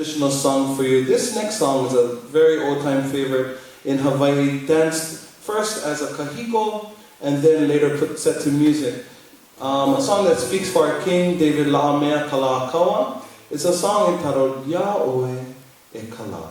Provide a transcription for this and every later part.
traditional song for you. This next song is a very old-time favorite in Hawaii, danced first as a kahiko and then later put set to music. Um, a song that speaks for our king, David La'amea Kalākaua. It's a song entitled Ya Oe E Kalā.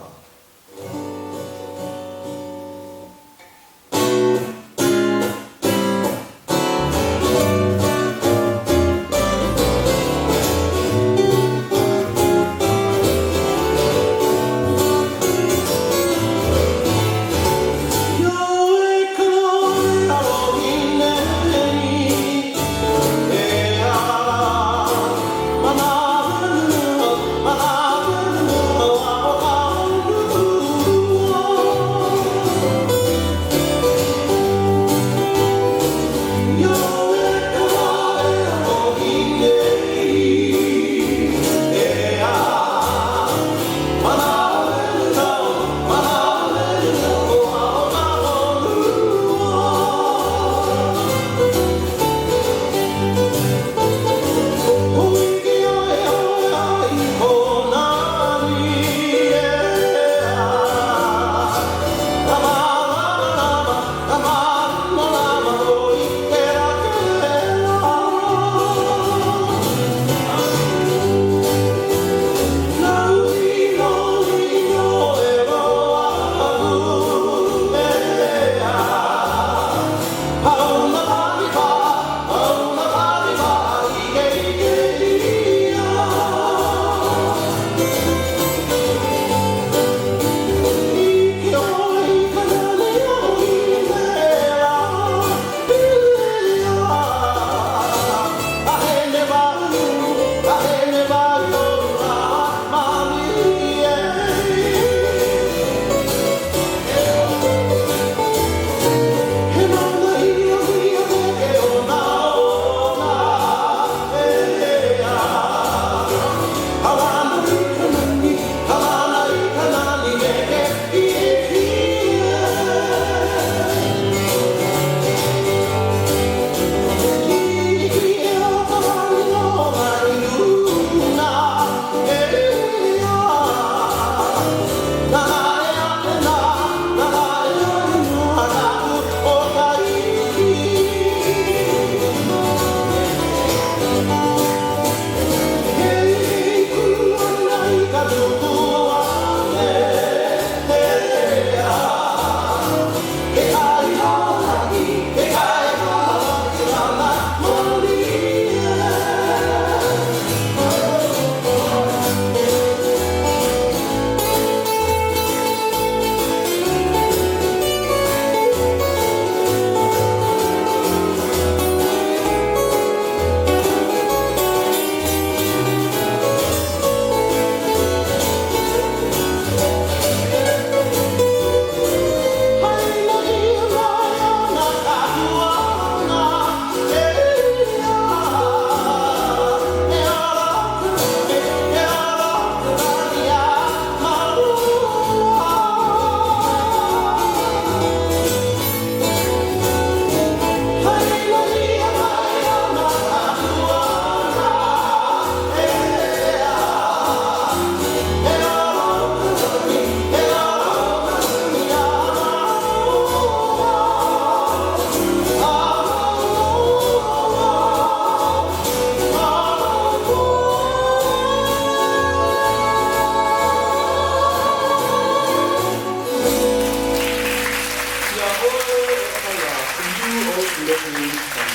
Iā ʻoe e ka lā, to you, O Lehi.